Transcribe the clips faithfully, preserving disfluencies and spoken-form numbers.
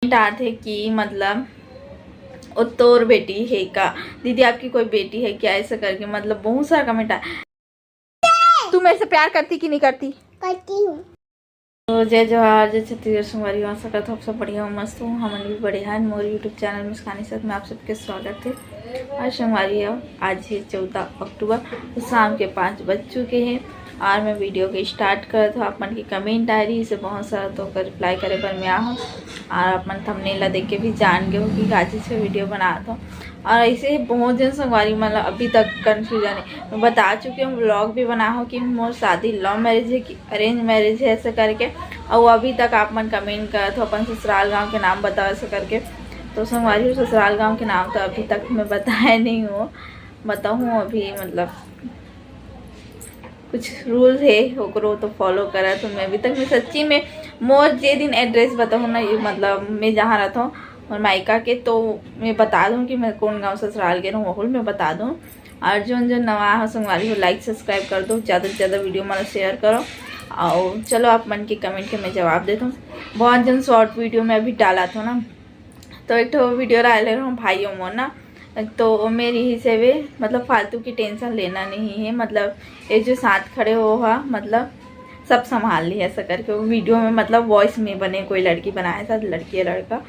डालते कि मतलब, "ओ तोर बेटी है का, दीदी आपकी कोई बेटी है क्या?" ऐसा करके मतलब बहुत सारा कमेंट आया। तू मेरे से प्यार करती कि नहीं करती? करती हूँ। तो जय जोहार, जय छत्तीसगढ़ संगवारी हो। आशा करत हूँ आप सब बढ़िया हो, मस्त हो। हमन भी बढ़िया हैं। मोर YouTube चैनल मुस्कानी साथ में आप सबके स्वागत है। आज संगवारी हो, आज है चौदह अक्टूबर, तो शाम के पाँच बज चुके हैं और मैं वीडियो के स्टार्ट करत हूँ। आप मन के कमेंट आ रही है, बहुत सारा, तो ओकर रिप्लाई करे बर मैं आ हूँ। और आप मन थंबनेल ला देख के भी जान गए हो कि का चीज पे वीडियो बनात हूँ। और ऐसे ही बहुत जन संगवारी मन ला अभी तक कन्फ्यूजन है। मैं बता चुकी हूँ, व्लॉग भी बना हूँ कि मोर शादी लव मैरिज है कि अरेंज मैरिज है, ऐसे करके। और अभी तक आप मन कमेंट करत हो अपन ससुराल गांव के नाम बताओ, ऐसे करके। तो संगवारी हो, ससुराल गांव के नाम तो अभी तक मैं बताया नहीं हूँ, बताऊँ अभी मतलब कुछ रूल है ओकरो तो फॉलो करा। तो मैं अभी तक मैं सच्ची में मोर जे दिन एड्रेस बताऊँ ना, ये मतलब मैं जहाँ रहता हूँ और मायका के, तो मैं बता दूँ कि मैं कौन गांव ससुराल के रहूँ, वहुल मैं बता दूँ। और जोन जोन नवा हो संगवारी हो, लाइक सब्सक्राइब कर दो, ज़्यादा से ज़्यादा वीडियो मन शेयर करो। और चलो आप मन के कमेंट के मैं जवाब देता हूँ। बहुत जन शॉर्ट वीडियो में अभी डालत हो ना, तो एक ठो वीडियो डाले रहूँ भाई मोर ना, तो मेरी ही से वे मतलब फालतू की टेंशन लेना नहीं है, मतलब ये जो साथ खड़े हो हा मतलब सब संभाल ली ऐसा करके। वो वीडियो में मतलब वॉइस में बने, कोई लड़की बनाए साथ, लड़की या लड़का,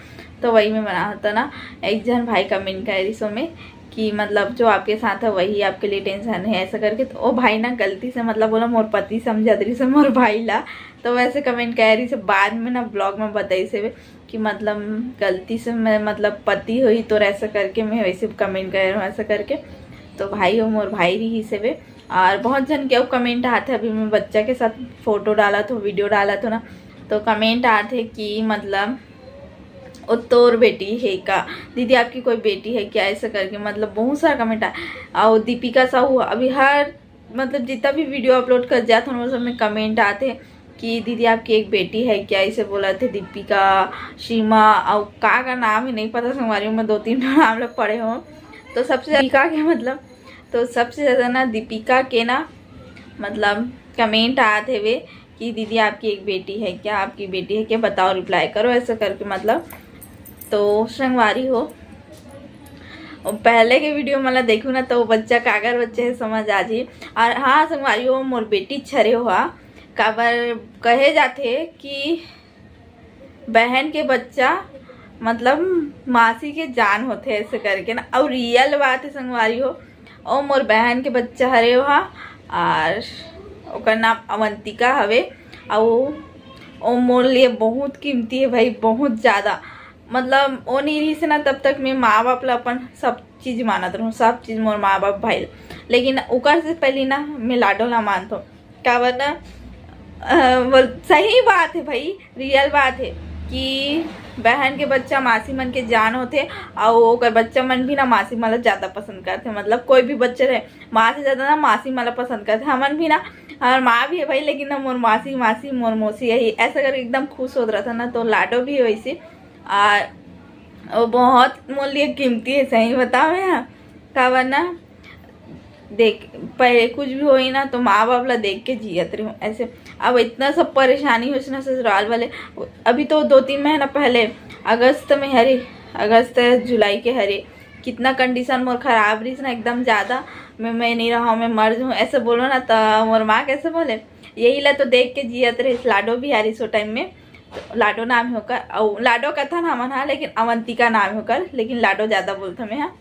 तो वही में बना होता ना। एक जन भाई कमेंट कर रही सो में कि मतलब जो आपके साथ है वही आपके लिए टेंशन है ऐसा करके। तो ओ भाई ना गलती से मतलब बोला मोर पति समझत रही से मोर भाई ला, तो वैसे कमेंट कर रही से। बाद में ना ब्लॉग में बताई से कि मतलब गलती से मैं मतलब पति हुई तो ऐसा करके मैं वैसे कमेंट कर रहा हूँ ऐसा करके। तो भाई हो मोर भाई रही से वे। और बहुत जन के कमेंट आते, अभी मैं बच्चा के साथ फोटो डाला तो वीडियो डाला तो ना, तो कमेंट आते कि मतलब ओ तोर बेटी है का, दीदी आपकी कोई बेटी है क्या, ऐसा करके मतलब बहुत सारा कमेंट आया। और दीपिका साहू अभी हर मतलब जितना भी वीडियो अपलोड कर जात हूँ, सब में कमेंट आते कि दीदी आपकी एक बेटी है क्या, इसे बोला थे दीपिका, सीमा और का का नाम ही नहीं पता संगवारी, मैं दो तीन ठो नाम लोग पढ़े हो। तो सबसे दीपिका के मतलब, तो सबसे ज़्यादा ना दीपिका के ना मतलब कमेंट आते हुए कि दीदी आपकी एक बेटी है क्या, आपकी बेटी है क्या, बताओ, रिप्लाई करो, ऐसा करके मतलब। तो संगवारी हो, और पहले के वीडियो मला देखू ना तो बच्चा कागर बच्चे है समझ आ जी। और हाँ संगवारी हो, मोर बेटी छरे हुआ काबर कहे जाथे कि बहन के बच्चा मतलब मासी के जान होथे ऐसे करके ना। और रियल बात है संगवारी हो, ओ मोर बहन के बच्चा हरे ओहा, और ओकर नाम अवंतिका हवे। और ओ मोर लिए बहुत कीमती है भाई, बहुत ज़्यादा। मतलब ओ नहीं रही से ना तब तक मैं माँ बाप ला अपन सब चीज़ मानत रहूँ, सब चीज़ मोर माँ बाप भाई ला। लेकिन ओकर से पहले ना मैं लाडो ला मानत हूँ। काबर ना अ, बोल सही बात है भाई, रियल बात है कि बहन के बच्चा मासी मन के जान होथे। और ओकर बच्चा मन भी ना मासी मन ला ज़्यादा पसंद करथे, मतलब कोई भी बच्चा रहे माँ से ज़्यादा ना मासी मन ला पसंद करथे। हमन भी ना, हमार माँ भी है भाई, लेकिन ना मोर मासी, मासी, मोर मौसी यही ऐसा करके एकदम खुश होत रहता ना। तो लाडो भी वैसे आ, वो बहुत मोर लिए कीमती है सही बताओ यार। काबर ना देख, पहले कुछ भी होई ना तो माँ बाप ला देख के जियत रही हूँ ऐसे। अब इतना सब परेशानी हो ना ससुराल वाले। अभी तो दो तीन महीना पहले अगस्त में हरे, अगस्त जुलाई के हरे, कितना कंडीशन मोर खराब रही ना एकदम ज़्यादा। मैं मैं नहीं रहा, मैं मर जाऊँ ऐसे बोलो ना तो मोर माँ कैसे बोले, यही ला तो देख के जियत रही। लाडो भी आ रही सो टाइम में, तो लाडो नाम है ओकर, और लाडो कथन हमन हा, लेकिन अवंतिका नाम है ओकर, लेकिन लाडो ज़्यादा बोलथन मैं हा।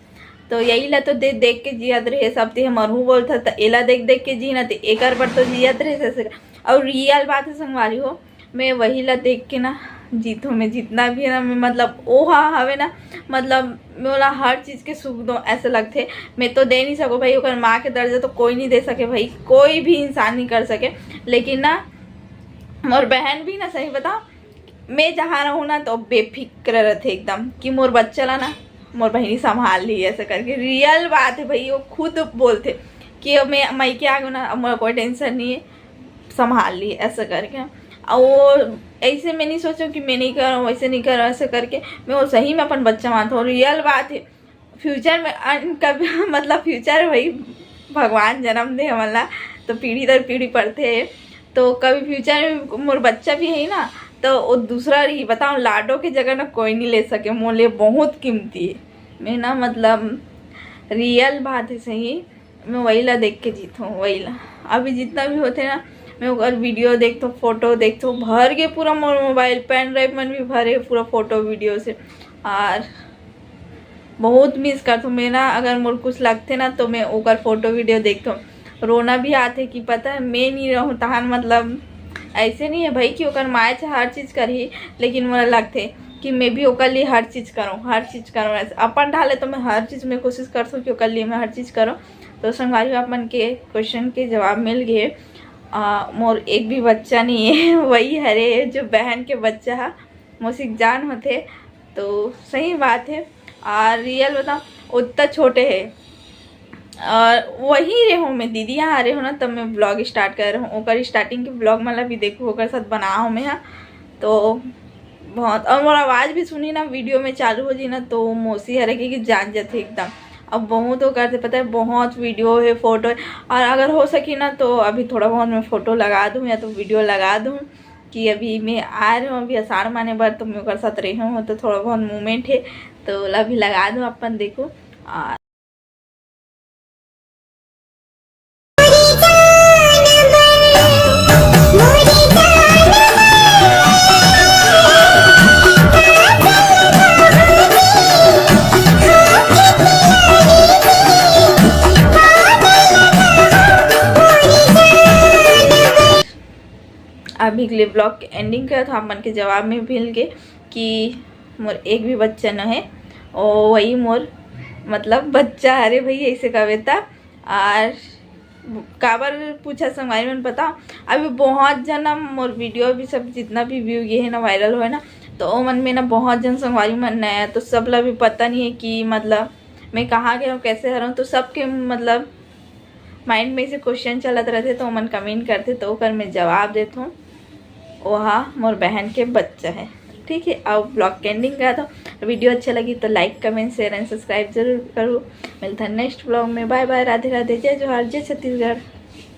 तो यही ला तो दे देख के जियत रहे सब, ते मरहू बोलत त एला देख देख के जी ना, ते एकर बर तो जियत रहे से। और रियल बात है संगवारी हो, मैं वही ला देख के ना जीतूँ। मैं जितना भी है ना, मैं मतलब ओ हा हवे ना, मतलब मैं ओला हर चीज़ के सुख दो ऐसे लगथे। मैं तो दे नहीं सको भाई, ओकर माँ के दर्जा तो कोई नहीं दे सके भाई, कोई भी इंसान नहीं कर सके। लेकिन ना मोर बहन भी ना सही बताओ, मैं जहाँ रहूँ ना तो बेफिक्र रहते एकदम कि मोर बच्चा ला ना मोर बहिनी संभाल ली ऐसे करके। रियल बात है भाई, वो खुद बोलते कि अब मैं मायके आ गई ना, अब मोर कोई टेंशन नहीं है, संभाल ली ऐसे करके। और वो ऐसे मैं नहीं सोचूँ कि मैं नहीं करूँ, वैसे नहीं करूँ ऐसे करके। मैं वो सही में अपन बच्चा मानता हूँ, रियल बात है। फ्यूचर में अन- कभी मतलब फ्यूचर वही भगवान जन्म दे हमन ला, तो पीढ़ी दर पीढ़ी पढ़ते हैं। तो कभी फ्यूचर में मोर बच्चा भी है ना, तो वो दूसरा रही, बताओ, लाडो के जगह ना कोई नहीं ले सके, मोर लिए बहुत कीमती है। मैं ना, मतलब, रियल बात है सही, मैं वही ला देख के जीत हूँ, वही ला। अभी जितना भी होते ना, मैं ओकर वीडियो देखथो, फोटो देखथो, भर के पूरा मोर मोबाइल, पेन ड्राइव मन भी भरे पूरा फोटो वीडियो से। और बहुत मिस करथो मैं ना, अगर मोर कुछ लगथे ना तो मैं ओकर फोटो वीडियो देखथो। रोना भी आथे कि पता है मैं नहीं रहूँ तहान, मतलब, ऐसे नहीं है भाई कि ओकर माय च हर चीज़ करही, लेकिन मोला लगथे कि मैं भी ओकर लिए हर चीज़ करूँ, हर चीज़ करूँ। ऐसे अपन ढाले तो मैं हर चीज़ में कोशिश करथो कि ओकर लिए मैं हर चीज़ करूँ। तो संगवारी हो, आप मन के क्वेश्चन के जवाब मिल गए। आ, मोर एक भी बच्चा नहीं है, वही हरे जो बहन के बच्चा है, मौसी के जान होथे। तो सही बात है, और रियल बताओ, उतना छोटे है। और वही रहे हूँ मैं, दीदी यहाँ रहे हूँ ना, तब मैं ब्लॉग स्टार्ट कर रहा हूँ। ओकर स्टार्टिंग के ब्लॉग मतलब भी देखो, ओकर साथ बना हूँ मैं यहाँ। तो बहुत, और मोर आवाज़ भी सुनी ना, वीडियो में चालू हो जी ना, तो मौसी हरे के कि जान जाते एकदम। अब बहुत वो करते, पता है, बहुत वीडियो है, फोटो है। और अगर हो सके ना तो अभी थोड़ा बहुत मैं फोटो लगा दूँ या तो वीडियो लगा दूँ कि अभी मैं आ रही हूँ, अभी आषाढ़ माने बर, तो मैं ओकर साथ रही हूँ, तो थोड़ा बहुत मोमेंट है, तो अभी लगा दूँ, अपन देखो। और अभी के लिए ब्लॉग के एंडिंग करत हूँ, आप मन के जवाब में मिल गे कि मोर एक भी बच्चा न है, और वही मोर, मतलब, बच्चा हरे भाई, ऐसे कहबे त। और काबर पूछा संगवारी मन, पता, अभी बहुत जन मोर वीडियो भी सब जितना भी व्यू ये है ना, वायरल होए ना, तो ओ मन में ना बहुत जन संगवारी मन नया, तो सब ला भी पता नहीं है कि, मतलब, मैं कहाँ के हूँ, कैसे हरऊँ, तो सबके, मतलब, माइंड में से क्वेश्चन चलत रहते, तो ओमन कमेंट करते, तो ओकर मैं जवाब देत हूँ। ओहा मोर बहन के बच्चा है। ठीक है, अब ब्लॉग के एंडिंग करत हूँ। वीडियो अच्छा लगी तो लाइक, कमेंट, शेयर एंड सब्सक्राइब जरूर करो। मिलता है नेक्स्ट ब्लॉग में। बाय बाय, राधे राधे, जय जोहार, जय छत्तीसगढ़।